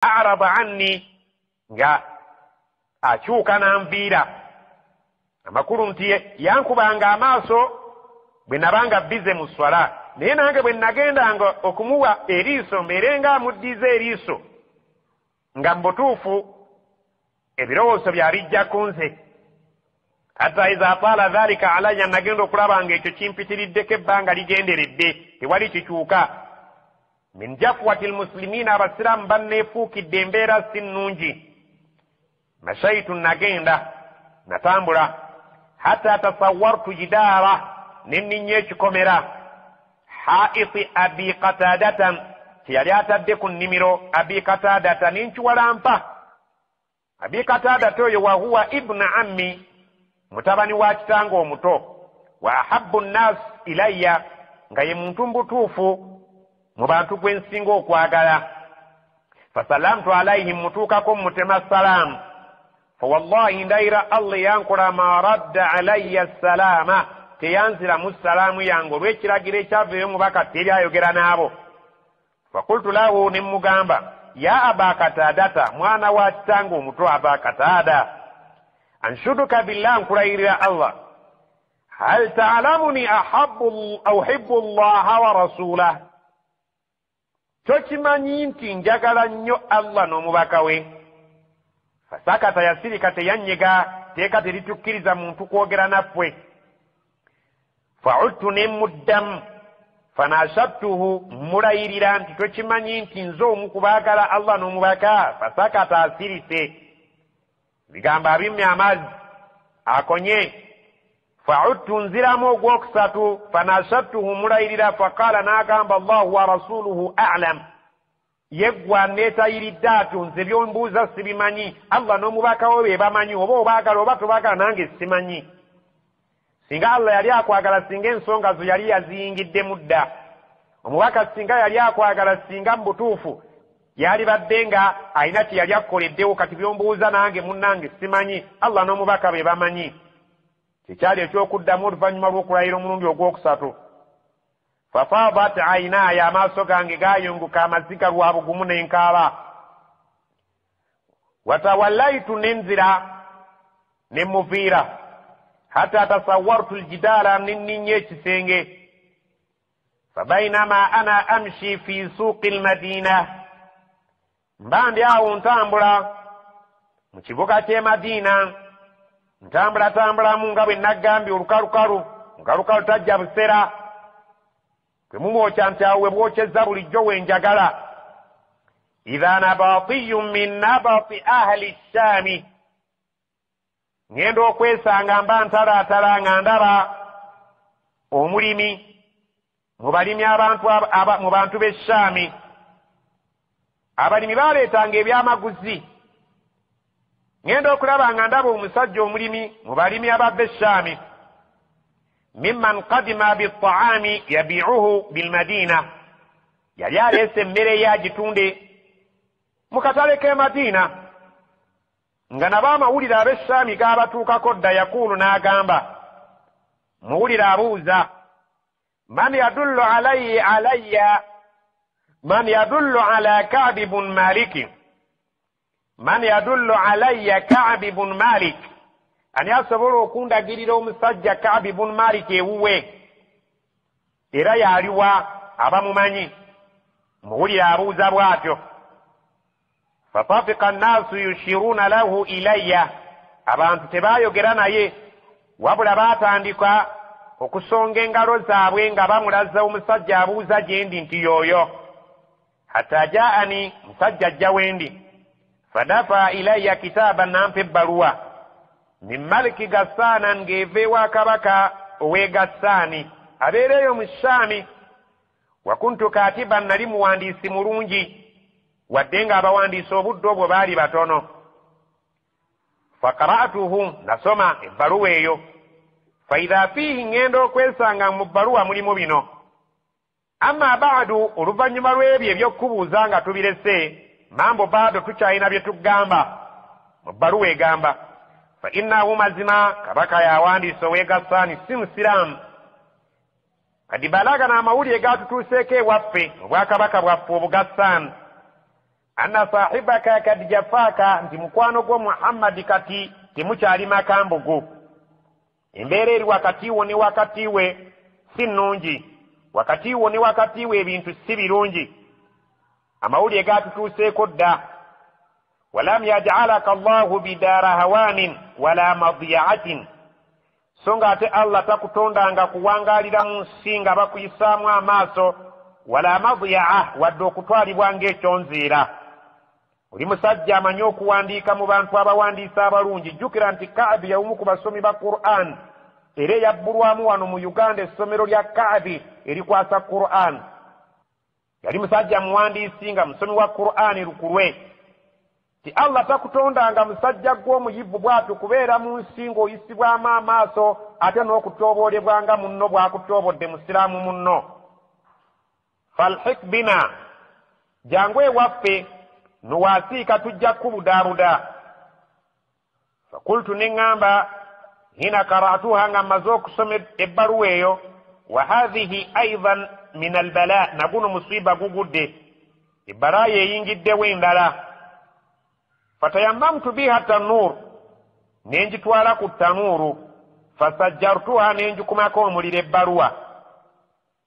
Arada anni, nga akyuka n'anviira. Amakulu nti yankubanga amaaso bwe nabanga bize mu swala, naye nange bwe nagendanga okumuwa eriiso mbeere nga amuddiza eriiso, nga mu butuufu ebirowoozo byabijja ku nze. Hatta iza taala dhalika alayya, nagenda okulaba nga ekyo kimpitiriddeko ebbanga ligenderedde, tewali kikyuka. Min jafwati lmuslimina, abasiraamu banneefuukidde embeera si nnungi. Mashaitu, nagenda natambula, hatta tasawartu jidaara, ne nninnya ekikomera, haiti Abi Qatadata, kyeyali atadde ku nnimiro Abi Qatadata, nenkiwalampa. Abi Qatadata oyo wahuwa ibuna ammi, mutabani wa kitange omuto, wa ahabbu nnaas ilayya, nga ye muntu mubutuufu mu bantu gwe nsinga okwagala. Fasalamtu alaihim, mutuukako mutema salaamu. Fawallahi, ndayira Allah yankola, ma radda alayya salaama, teyanziramu salaamu yange olw'ekiragiro ekyava ey'omubaka, teri ayogera n'abo. Fakultu lahu, ne mugamba, ya Aba Katadata, mwana wa kitange omuto Aba Katada, anshuduka billah, nkulayirira Allah, hal taalamuni uhibbu llaha wa rasulah, tokimanyi nti njagala nnyo Allah n'omubaka we? Fasakata, yasirika, teyanyega, teeka teritukkiriza muntu kwogera naffe. Faudtu, ne muddamu, fanashattuhu, mulayirira nti tokimanyi nti nze omu kubaagala Allah n'omubaka? Fasakata, asirise, bigambo abimmye amazzi akonye. Faudtu, nziramu ogwokusatu, fanashattuhu, mulayirira. Faqaala, n'agamba, Allahu wa rasuluhu alam, yeggwa neetayiridde atyo, nze byombuuza sibimanyi, Allah n'omubaka we be bamanyi, oba obaagala oba tobaagala nange simanyi. Singa Allah yali akwagala, singa ensonga zo yali yaziyingiddemu dda. Omubaka singa yali akwagala, singa mu butuufu yali badde nga alina kye yali akukoleddewo. Kati byombuuza nange munnange simanyi, Allah n'omubaka be bamanyi. Kyekyali ekyokuddamu oluvannyuma lw'okulayira omulundi ogwokusatu. Fafaadat ayinaaya, amaaso gange gaayunguka amaziga lwa bugumu n'enkaaba. Watawallaitu, nenzira ne muviira. Hatta tasawartu ljidaala, nenninnya ekisenge. Fabainama ana amshi fi suuqi lmadiina, mba ndi awo ntambula mu kibuga ky'e Madiina, ntambulatambulamu nga bwe naggambye, olukalukalu mukalukalu tajja busera, bwe mumwokya nti awo we bwokyeza bulijjo wenjagala. Idha nabatiyun min nabati ahli shaami, ŋŋenda okwesanga mba ntalaatala nga ndaba omulimi mu balimi abantu mu bantu b'e Shaami. Abalimi baleetanga ebyamaguzi. Ŋŋenda okulaba nga ndaba omusajja omulimi mu balimi abava e Shaami, mimman qadima bitaami yabiuhu bilmadina, yali aleese emmere ye agitunde mu katale k'e Madiina, nga nabo amawulire ab'Essaami gaabatuukako dda. Yakuulu, n'agamba, muwulire abuuza, man yadullu alayhi alayya, man yadullu ala Kabi bun Maliki, man yadullu alayya Kabi bun Malik, ani asobola okundagirira omusajja Kabi bun Malik ewuwe, era yaliwa abamumanyi? Muwulire abuuza bw'atyo. Fatafika nnaasu yushiruuna lahu ilayya, abantu tebaayogera naye, wabula baatandika okusonga engalo zaabwe nga bamulaza omusajja abuuza gye ndi nti yooyo. Hatta jaani, musajja ajja wendi. Fadafa ilayya kitaaba, nampa ebbaluwa, min maliki Gassaana, ng'eva ewa kabaka ow'e Gassaani abeera eyo mu Shaami. Wa kuntu katiban, nali muwandiisi mulungi, wadde ng'abawandiisi obudde obwo baali batono. Fakara'tuhu, nasoma ebbaluwa eyo. Faidha fiihi, ŋŋenda okwesanga mu bbaluwa mulimu bino: amma baadu, oluvannyuma lw'ebyo eby'okubuuza nga tubirese, mambo baado tukyalina bye tugamba. Mu bbaluwa egamba, fa innahu, mazima kabaka yawandiise ow'e Gassaani, si musiraamu, kadi balagana, amawulire gatutuuseeko ewaffe mu bwakabaka bwaffe obugassaani, Anna sahibaka kad jafaaka, nti mukwano gwo Muhammadi kati temukyali makambugu. Embeera eri wakati wo ne wakati we si nnungi, wakati wo ne wakati we ebintu si birungi, amawulire gatutuuseeko dda. Walam yajalaka Allahu bidaara hawanin wala madiyaatin, so nga ate Allah takutondanga kuwangaalira mu nsi nga bakuyisaamu amaaso, wala madiyaa, wadde okutwalibwa ng'ekyonziira. Oli musajja amanyi okuwandiika mu bantu abawandiisa abalungi. Jjukira nti Kaabi yawumu ku basomi ba Qur'an, era eyabbulwamu wano mu Uganda essomero lya Kaabi erikwasa Qur'an. Yali musajja muwandiisi nga musomi wa Qur'an lukulwe. Ti Allah takutondanga musajja gw'omuyivu bw'atyo kubeera mu nsi ng'oyisibwamu amaaso ate n'okutooboolebwa nga munno bw'akutoobodde musiraamu munno. Falhik bina, jangu ewaffe nuwaasiika tujja kukubudaabuda. Fakultu, ne ŋŋamba hina qara'tuha, nga mmaze okusoma ebbaluwa eyo, wa hadhihi aidan min albala, naguno musiiba gugudde, ebbalaayo eyingiddewo endala. Fatayamamtu biha tanuur, ne ngitwala ku tanuuru. Fasajjartuha, ne ngikumako omuliro ebbaluwa,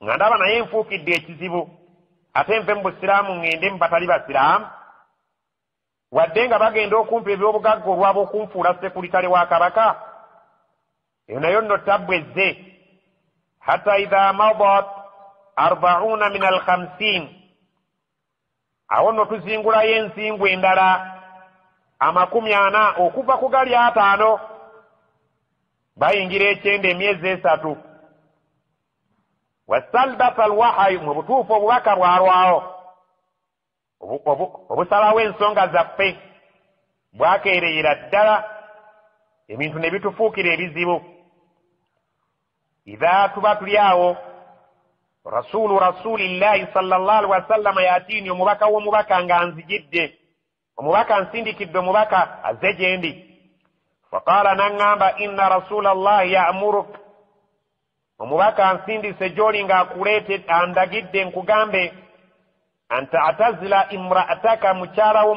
nga ndaba naye nfuukidde ekizibu, ate nve mu busiraamu ŋŋende mu batali basiraamu, wadde nga bagenda okumpa ebyobugagga olwaba okunfuula sekulitale wa kabaka. Eyo nayo nno tabbu ezze. Hatta idha madat 40 min al-50, awo nno tuzingulayo enzingu endala 40 okuva ku gali 50, bayingira ekyenda emyezi 3. Wasalbata alwahayu, mu butuufu obubaka bwalwawo obusalawo ensonga zaffe bwakeereyera ddala, ebintu ne bitufuukira ebizibu. Idha tuba tuli awo, rasulu rasulillahi sallallahu alaihi wasallama yatiini, omubaka w'omubaka nga nzijidde, omubaka nsindikidde, omubaka azze gye ndi. Faqaala, naŋŋamba inna rasulallahi ya'muruk, omubaka nsindise gy'oli ng'akuleete andagidde nkugambe antatazila imra'ataka, mukyala wo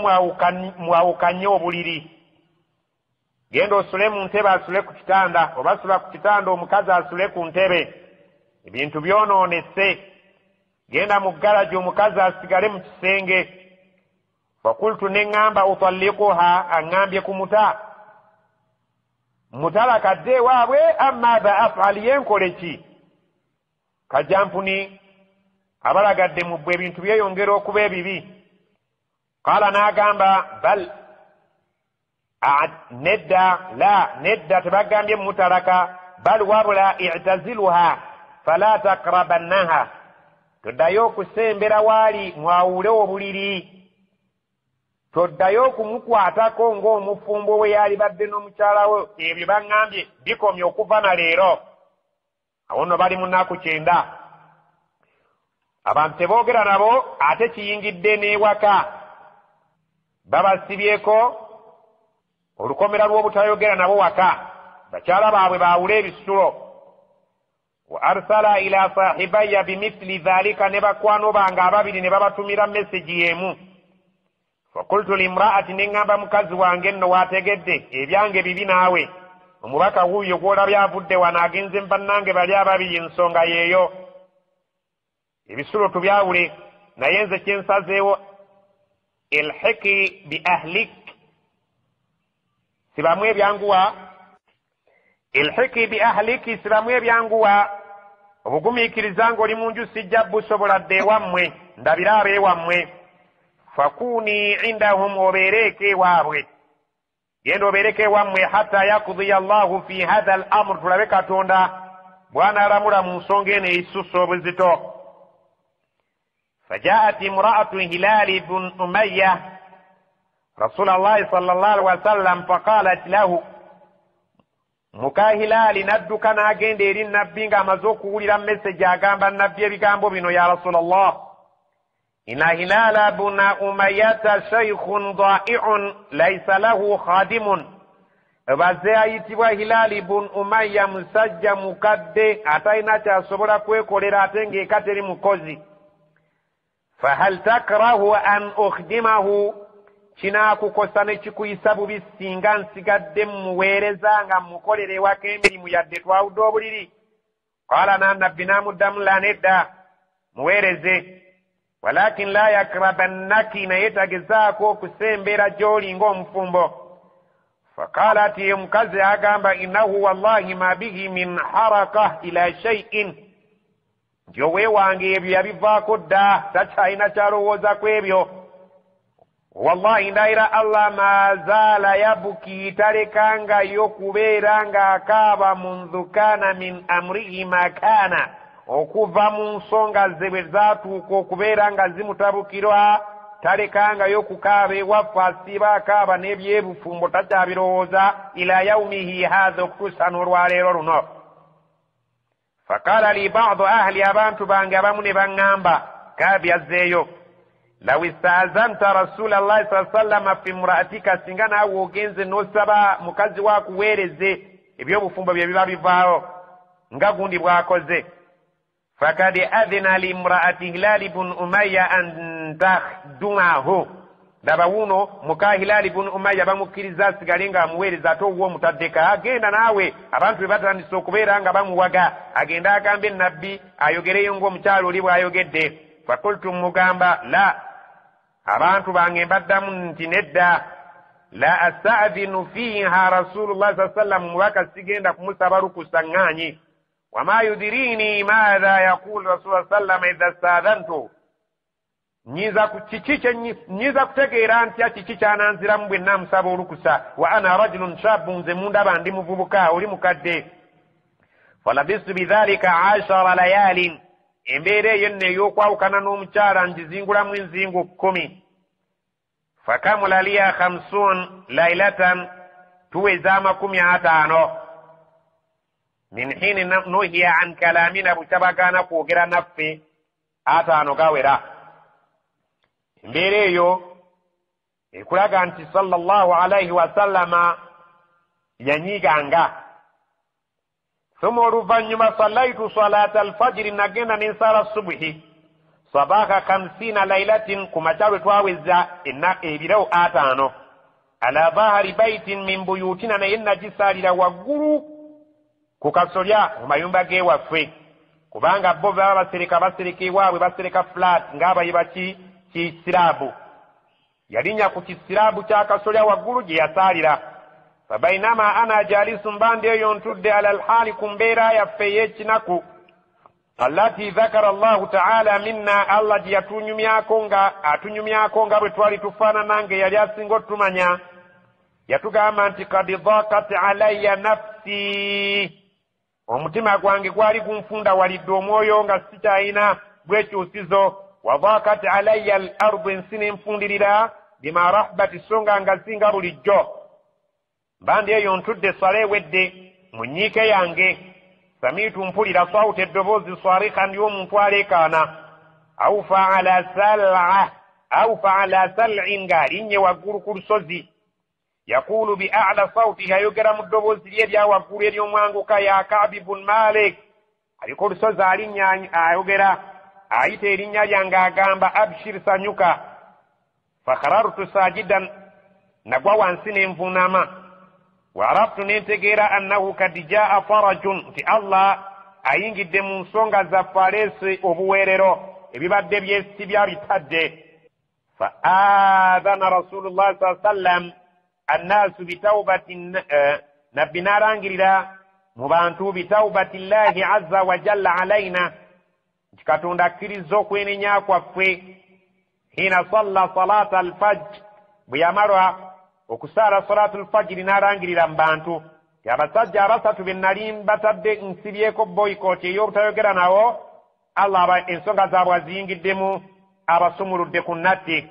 mwawukanye obuliri, genda osule mu ntebe asule ku kitanda, oba sula ku kitanda omukazi asule ku ntebe, ebintu byonoonese. Genda mu garaji omukazi asigale mu kisenge. Fakultu, ne ŋŋamba utallikuha, aŋŋambye kumuta mutalakadde ewaabwe, amma af'al, yenkole ki? Kajampuni abalagadde mu bbwe ebintu byeyongera okuba ebibi. Qaala, n'agamba bal nedda, la nedda, tebagambye mutalaka, bal wabula i'taziluha fala taqrabannaha, toddayo okusembera waali mwawule obuliri, toddayo okumukwatako ng'omufumbo we yali badde n'omukyala we, ebyo baŋŋambye bikomye okuva na leero. Awo nno bali mu nnaku 9, abantu teboogera nabo, ate kiyingidde n'ewaka, babasibyeko olukomera lw'obutayogera nabo waka, bakyala baabwe baawule ebisulo. Wa arsala ila sahibaya bimithli dhalika, ne bakwano bange ababiri ne babatumira meseji y'emu. Fakultu limraati, ne ŋŋamba mukazi wange nno waategedde ebyange bibi naawe, omubaka wuuyo gw'olabye avudde wano agenze bannange bali ababiri, ensonga yeeyo, ebisulo tubyawule, naye nze kyensazeewo ilhiki bi ahlik, sibamu ebyanguwa, ilhiki bi ahliki, sibamu ebyanguwa, obugumiikiriza ng'oli mu nju sijja busobola dde ewammwe, ndabire abeewammwe. Fakuni indahum, obeereeko ewaabwe, genda obeereko ewammwe, hatta yakdiya Allahu fi hatha al amr, tulabe Katonda bw'anaalamula mu nsonga eno eyisussa obuzito. Fajaat imra'atu Hilali bun Umayya Rasulallahi sallallahu alaihi wasallam faqalat lahu, muka Hilali n'adduka n'agenda eri Nabbi ng'amaze okuwulira meseji agamba Nabbi ebigambo bino, ya Rasulallah, inna Hilala buna Umayyata shaykhun da'i'un laysa lahu khadimun, baze ayitibwa Hilali bun Umayya musajja mukadde atalina kyasobola kwekolera ate ng'eka teri mukozi. Fahal takrahu an ukhdimahu, kinaakukosa ne kikuyisa bubi singa nsigadde mmuweereza nga mmukolera ewaka emirimu yadde twawudde obuliri? Qaala, na nabbi n'amuddamu, la, nedda, muweereze. Walakin la yakrabannaki, naye tagezaako okusembera gy'oli ng'omufumbo. Faqaalat, omukazi agamba, innahu wallahi ma bihi min haraka ila shay'in, nti oweewange ebyo yabivaako dda, takyalina kyalowooza ku ebyo. Wallahi, ndayira Allah, mazaala yabuki, talekangayo kubeera ng'akaaba, mundu kaana min amrihi ma kaana, okuva mu nsonga ze bwe zaatuuka okubeera nga zimutabukirwa, talekangayo kukaaba ewaffe, asiiba akaaba n'ebyebufumbo takyabirowooza, ila yaumihi haatha, okutuusa n'olwaleero luno. Faqaala li badu ahli, abantu bange abamu ne baŋŋamba, Kaabi azzeeyo, law istaazanta rasula llahi saa sallama fi muraatika, singa naawe ogenze n'osaba mukazi wa akuweereze, ebyobufumbo bye biba bivaawo nga gundi bw'akoze. Fakad adhina limraati Hilali bun Umaya an takhdumahu, laba wuno muka Hilali bun Umaya bamukkiriza asigale ng'amuweereza, ate owuwa omutaddeka. Agenda naawe, abantu bwe batandise okubeera nga bamuwaga, agende agambe nabbi ayogereyo ng'omukyalo oli bw'ayogedde. Fakultu, mugamba, la, abantu bange mbaddamu nti nedda, la astadhinu fiiha rasulullah saa sallam, mubaka sigenda kumusaba lukusa ŋŋaanyi. Wama yudirini maatha yaqulu rasulullah sallama idha stadhantu, nyinza kutegeera ntya kiki kyananziramu bwe naamusaba olukusa? Wa ana rajulun shabu, nze mundaba ndi muvubuka, oli mukadde. Falabistu bidhalika ashara layalin, embeera eyo nno ey'okwawukana n'omukyala ngizingulamu enzingu 10. Fakamula liya khamsun lailatan, tuweza 50, min hini nuhiya an kalamina, bukyabagaana kwogera naffe, 50 gawera. Embeera eyo ekulaga nti sallallahu alaihi wasallama yanyiiganga. Thumma, oluvannyuma, sallaitu salata alfajiri, nagenda nensaala subuhi, sabaha 50 lailatin, ku makya lwe twaweza ebiro 50, ala dhahari baitin min buyutina, naye nagisaalira waggulu ku kasolya mu mayumba g'ewaffe, kubanga bo baba basereka, basereka ewaabwe, basereka flat ng'abayiba ki kisiraabu. Yalinnya ku kisiraabu ky'akasolya waggulu gye yasaalira. Fabainama ana jalisu, mbandi eyo ntudde, ala alhaali, ku mbeera yaffe ey'ekinaku, allati dhakara Allahu taala minna, Allah gye yatunyumyako nga atunyumyako nga bwe twali tufaanana, nga eyali asinga otumanya yatugamba nti kad dhakat alayya nafsi, omutima gwange gwali gunfundawalidde omwoyo nga sikyalina bwekyusizo. Wa dhakat alayya al ardu, ensi nenfundirira, bima rahbati, so nga ngazinga bulijjo. Mbandi eyo ntudde, swala ewedde, mu nnyiike yange, samiitu, mpulira, swawuta, eddoboozi, swarikan, ly'omuntu aleekaana, aufa ala sal'a, aufa ala sal'in, ng'alinnye waggulu ku lusozi, yaquulu bi a'la sawtihi, ayogera mu ddoboozi lye erya waggulu ery'omwanguka, ya Kabi bun Malik. Aliko olusozi alinnya, ayogera, ayita erinnya lyange, agamba, abshir, sanyuka. Fakharartu sajidan, nagwa wansi nenvuunama. Waaraftu, nentegeera, annahu kad jaa farajun, nti Allah ayingidde mu nsonga zaffe, aleese obuweerero, ebibadde byesibya bitadde. Fa adhana rasulullah saa sallam annaasu bitaubati, nabbi n'alangirira mu bantu, bitaubati llahi azza wa jalla alaina, nti Katonda akkiriza okwenenya kwaffe. Hina salla salata alfajr, bwe yamala okusaala salatu lfajiri, n'alangirira mu bantu ti abasajja abasatu be nali mbatadde nsibyeko boycott ey'obutayogera nawo, Allah ensonga zaabwe aziyingiddemu, abasumuludde ku natti.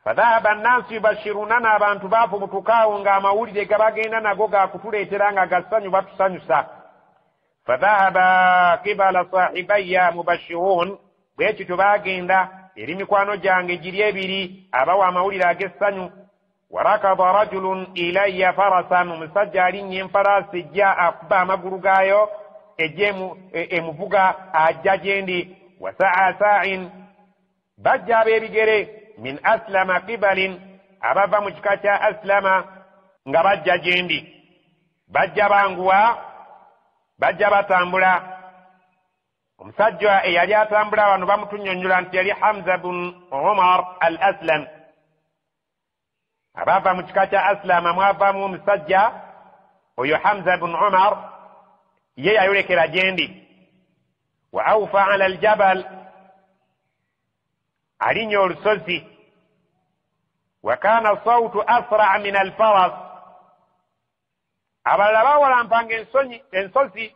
Fadhahaba nnansi yubashirunana, abantu baafubutukaawo ng'amawulire gabagenda nago gakutuleetera nga gassanyu, batusanyusa. Fadhahaba kibala sahibaya mubashirun, bwe kityo baagenda eri mikwano gyange giri ebiri abawa amawulire ag'essanyu. Warakada rajulun ilayya farasan, omusajja alinnya enfalaasi ejja akuba amagulu gaayo, ejja emuvuga, ajja gye ndi. Wasaa sa'in. Bajja ab'ebigere min aslama qibalin, abava mu kika kya Aslama, nga bajja gye ndi, bajja banguwa, bajja batambula. Omusajja eyali atambula wano bamutunnyonnyola nti yali Hamza bun Umar al Aslam. Abava mu kika kya Aslama mwavaamu omusajja oyo Hamza bun Umar, ye yayolekera gye ndi. Wa aufa ala aljabal, alinnya olusozi. Wa kana sautu asraa min alfaras, abalala bawalampanga ensozi,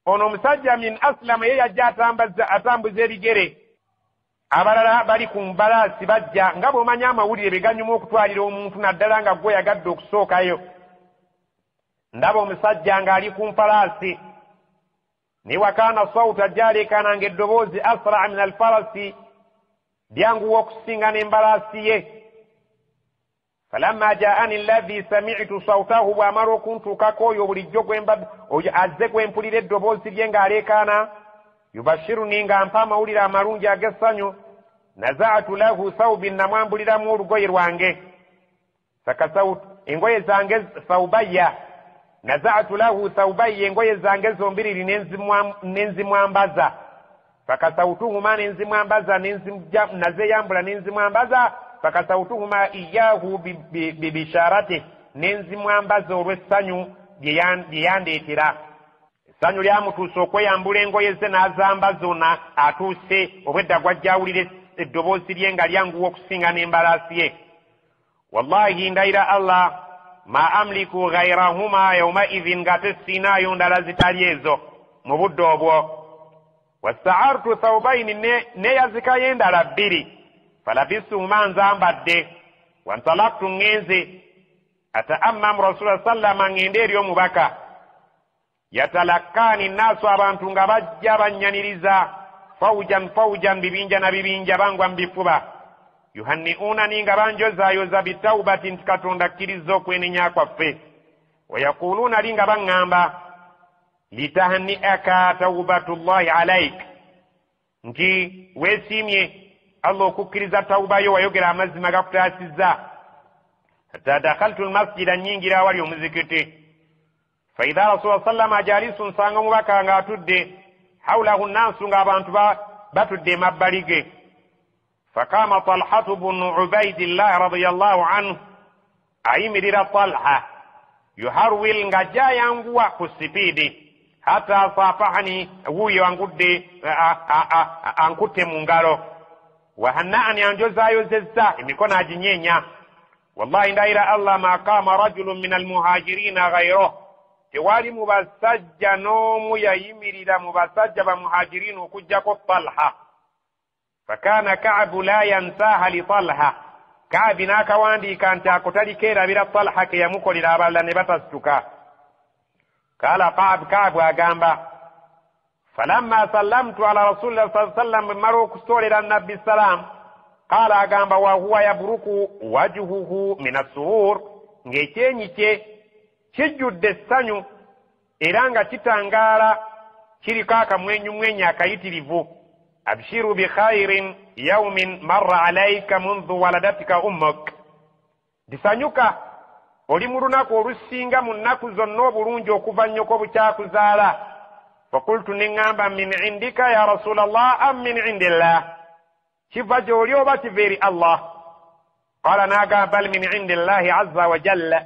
ono omusajja min Aslama ye yajja atambuza ebigere, abalala bali ku mbalaasi bajja. Nga bw'omanya amawulire be ganyuma okutwalira omuntu, naddala nga gwe yagadde okusookayo. Ndaba omusajja ng'ali ku nfalaasi, naye wakaana sautu, ajja aleekaana ng'eddoboozi asraa min alfarasi, lyanguwa okusinga n'embalaasi ye. Falamma jaani alladhi sami'tu sautahu, bw'amala okuntuukako oyo bulijjo oyo azze gwe mpulira eddoboozi lye ng'aleekaana, yubashiruni, nga mpa amawulire amalungi ag'essanyu, naza'atu lahu thawbin, namwambuliramu olugoye lwange, fakasawtu engoye zange, thawbayya, naza'atu lahu thawbayya, engoye zange zombiriri nenzimwambaza, fakasawtuhuma, nenzimwambaza, nazeyambula nenzimwambaza, fakasawtuhuma iyahu bibisharate, nenzimwambaza olw'essanyu lye yandeetera. Essanyu lyamutuusa okweyambula engoye ze n'azambaza, ona atuuse obwedda gwajja awulira eddoboozi lye nga lyanguwa okusinga n'embalaasi ye. Wallahi, ndayira Allah, ma amliku ghairahuma yaumaidhin, ng'ate siinaayo ndala zitali ezo mu budde obwo. Wasaartu thawbaini, neeyazikayo endala bbiri, falabisuhuma, nzambadde. Wantalaktu, ŋŋenze, ataammamu rasula sallama, ŋŋende eri omubaka. Yatalakkaani naasu, abantu nga bajja bannyaniriza, fawujan fawujan, bibinja na bibinja, bangwa mu bifuba, yuhanni'uunani, nga banjozaayoza, bitawubati, nti Katonda akkiriza okwenenya kwaffe. Wayaquluuna li, nga baŋŋamba, litahni'aka tawbatullahi alaik, nti weesiimye Allah okukkiriza tawuba yo, wayogera amazima gakutaasizza. Hatta dakhaltu lmasjida, nnyingira awali omuzikiti. Faidha rasula sallama jalisu, nsanga omubaka ng'atudde, haulahu nnansu, ng'abantu batudde emabbali ge. Fakama Talhatu bunu Ubaidillahi radiyallahu anhu, ayimirira Talha, yuharwil, ng'ajja ayanguwa ku sipiidi, hatta safahani, wuuyo angudde ankutte mu ngalo, wahannaani, anjozaayozezza emikono aginyeenya. Wallahi, ndayira Allah, ma qama rajulun min almuhajirina ghairuh, tewali mu basajja n'omu yayimirira mu basajja bamuhajirina okuggyako Talha. Fakana Kaabu la yansaha li Talha, Kaabi n'akawandiika nti ako talikeerabira Talha ke yamukolera, abalala ne batasituka. Kala Kaabu, Kaabu agamba, falamma sallamtu ala rasulillah saa sallam, bwe mmala okusoolera nabbi salaamu, qaala, agamba, wahuwa yabruku wajhuhu min assurur, ng'ekyenyi kye kijjudde essanyu era nga kitangaala, kiriko akamwenyumwenyu akayitirivu, abshiru bikhairin yaumin marra alaika mundhu waladatika ummuk, disanyuka, oli mu lunaku olusinga mu nnaku zonna obulungi okuva nnyoko bukyakuzaala. Fakultu, ne ŋŋamba, min indika ya rasulallah am min indillah, kiva gy'oli oba kiva eri Allah? Qala, n'agamba, bal min indillahi azza wa jalla,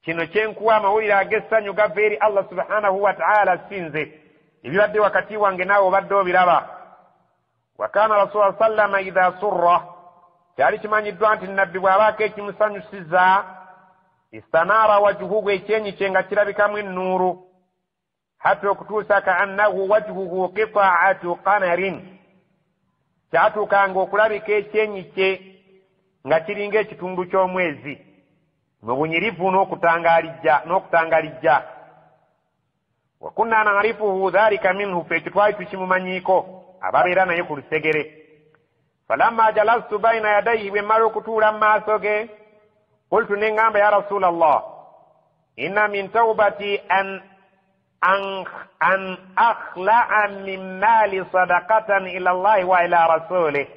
kino kyenkuwa amawulire ag'essanyu gava eri Allah subhanahu wa taala, sinze, ebibadde wakati wange naawe obadde obiraba. Wa kana rasula sallama idha surra, kyali kimanyiddwa nti nabbi bw'abaako ekimusanyusiza, istanaara wajhuhu, ekyenyi kye nga kirabikamu ennuuru, hatta okutuusa ka annahu wajhuhu qitaatu qamarin, kyatuukanga okulabika ekyenyi kye nga kiringa ekitundu ky'omwezi mu bunyirivu n'okutangalijja. Wa kunna narifuhu dhalika minhu, fe ekyo twali tukimumanyiiko ababeera naye ku lusegere. Falamma jalastu baina yadaihi, bwe mmala okutuula mu maaso ge, qultu, ne ŋŋamba, ya rasula Allah, inna min taubati an An akhlaa min maali sadaqatan ila llahi wa ila rasulih.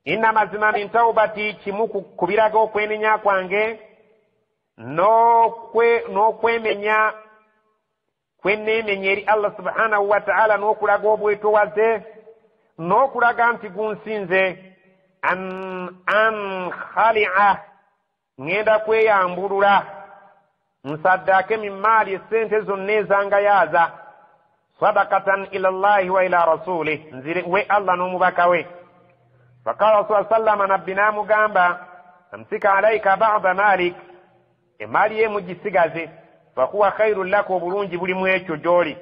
Inna mazima min taubati, kimu ku biraga okwenenya kwange n'okwemenya kwenneemenya eri Allah subhanahu wa ta'ala, n'okulaga obwetowaze n'okulaga nti gunsinze. An khalia, ŋŋenda kweyambulula nsaddaake mimmaali essente zonna ezangayaaza, sadakatan ila llahi wa ila rasulih, nzire we Allah n'omubaka we. Faqala rasul sallama, nabbi n'amugamba, amsika alaika bada malik, emaali ye mugisigaze, fahuwa khairun laka, obulungi buli mu ekyo gy'oli.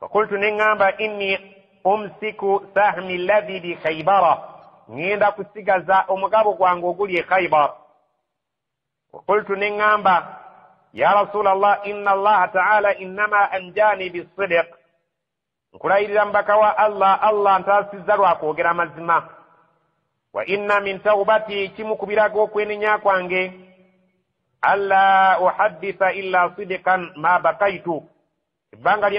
Fakultu, ne ŋŋamba, inni umsiku sahmi llazi bi Khaibara, ŋŋenda kusigaza omugabo gwange oguli e Khaibar. Wakultu, ne ŋŋamba, ya rasula llah, inna allaha taala innama anjani bisidiq, nkulayirira mubaka wa Allah, Allah ntaasizza lwakwogera amazima. Wa inna min taubati, kimu ku biraga okwenenya kwange, alla uhadditha illa sidikan ma bakaitu, ebbanga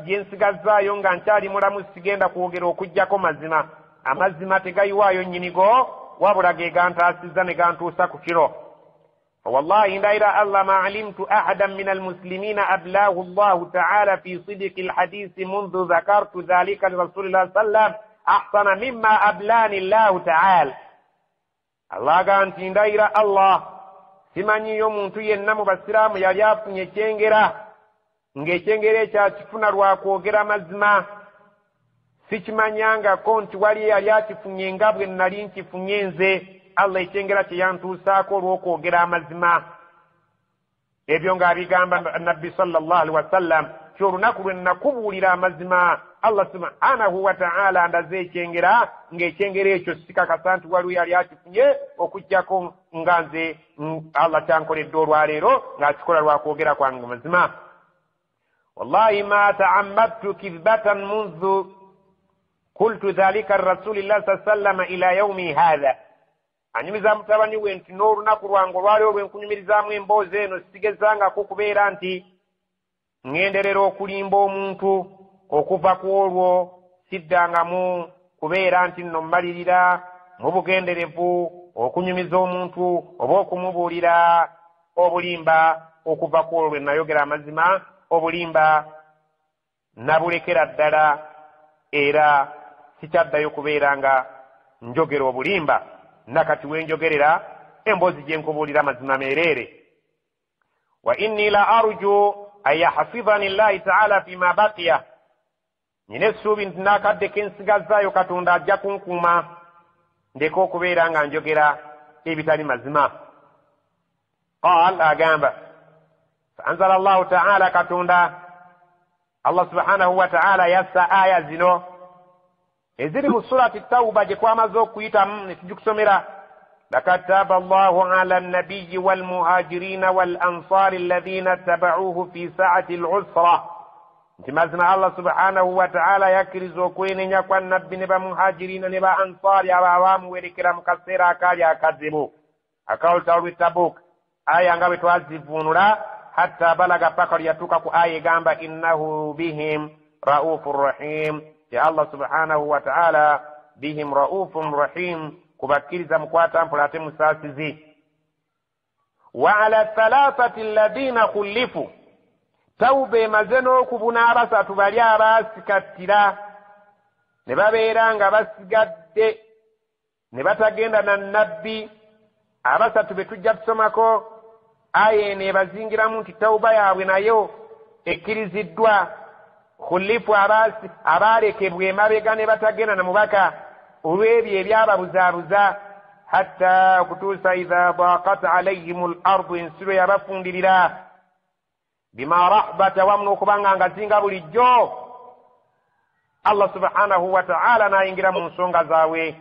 lyensigazaayo nga nkyali mulamu sigenda kwogera okuggyako mazima. Amazima tegayiwaayo nnyinigo, wabula ge gantaasizza ne gantuusa ku kiro. Wallahi, ndayira Allah, ma alimtu ahadan min almuslimina ablahu llahu taala fi sidiki lhadisi mundhu dhakartu dhalika lirasulillahi sallam ahsana mimma ablani llahu taala. Allah aga nti ndayira Allah, simanyiyo muntu yenna mu basiraamu yali afunye ekyengera ng'ekyengera ekyo akifuna lwakwogera mazima, sikimanyangako nti wali yali akifunye nga bwe nali nkifunye nze. Allah ekyengera kye yantuusaako olw'okwogera amazima. Ebyo ng'abigamba nabbi sallallahu alaihi wasallam, ti olunaku lwe nakubuulira amazima, Allah subhanahu wa ta'ala ndaze ekyengera ng'ekyengera ekyo sikakasa nti waliwo yali akifunye okuggyako nga nze Allah kyankoledde olwaleero ng'akikola lwakwogera kwange mazima. Wallahi ma ta'ammadtu kidhbatan mundhu kultu dhalika rasulillahi sa sallama ila yaumi hadha. Anyumiza mutabani we nti n'olunaku lwange olwaliwo lwe nkunyumirizaamu emboozi eno sigezangako kubeera nti ŋŋenderera okulimba omuntu, okuva ku olwo siddangamu kubeera nti nno mmalirira mu bugenderevu okunyumiza omuntu oba okumubuulira obulimba. Okuva ku olwo lwe nayogera amazima, obulimba nabulekera ddala, era sikyaddayo kubeera nga njogera obulimba. Nakati wenjogerera emboozi gye nkubuulira mazima meereere. Wa inni la arju an yahfidhani llahi taala fima baqiya, nyina essuubi nti n'akadde kensigazaayo Katonda ajja kunkuuma ndeke okubeera nga njogera ebitali mazima. Qal, agamba, fa anzala llahu taala, Katonda Allah subhanahu wa taala yassa aya zino eziri mu surati Tauba gye twamaze okuyitamu ne tugikusomera. Lakad taaba allahu ala nnabiyi walmuhajirina wal ansari alladhina tabauhu fi saati lusra, nti mazima Allah subhanahu wa taala yakkiriza okwenenya kwa nabbi ne bamuhajirina ne ba ansaari abo abamuwerekera mu kaseera akaali akazibu akalutalo lw'e Tabuk. Aya nga bwe twazivuunula hatta balaga, paka lyatuuka ku aya egamba innahu bihim raufun rahim, ti Allah subhanahu wa taala bihim raufun rahim, kubakkiriza mukwata mpola ate musaasizi. Wa ala thalathati alladhina khullifu, tawuba emaze n'okubuna abasatu bali abaasikattira ne babeera nga basigadde ne batagenda na nabbi. Abasatu be tujja tusomako aya eno ebazingiramu nti tawuba yaabwe nayo ekkiriziddwa. Khulifu, abaalekebwa emabega ne batagenda na mubaka olw'ebyo ebyababuzaabuza, hatta okutuusa idha daqat alayhim l ardu, ensi lwe yabafundirira, bima rahbata, wamu n'okubanga nga zinga bulijjo, Allah subhanahu wa ta'ala n'ayingira mu nsonga zaabwe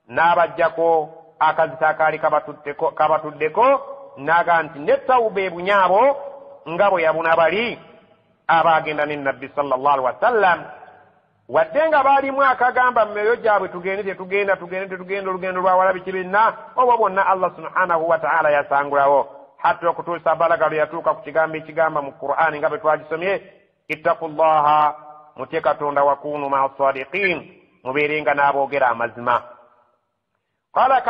n'abajjako akazito akaali kabatuddeko, n'aga nti ne tawuba ebunyaabo nga bwe yabuna bali abaagenda ne nabbi sallallahu alaihi wasallam, wadde nga baalimu akagamba mu myoyo gyabwe tugende tetugenda, tugende tetugenda, olugendo lwawala biki binna, obwo bwonna Allah subhanahu wa ta'ala yasangulawo. Hatta okutuusa balaga lwe yatuuka ku kigambo ekigamba mu Qur'ani nga bwe twagisomye, ittaku llaha, mutye Katonda, wakunu maa sadiqin, mubeerenga n'aboogera amazima. Qala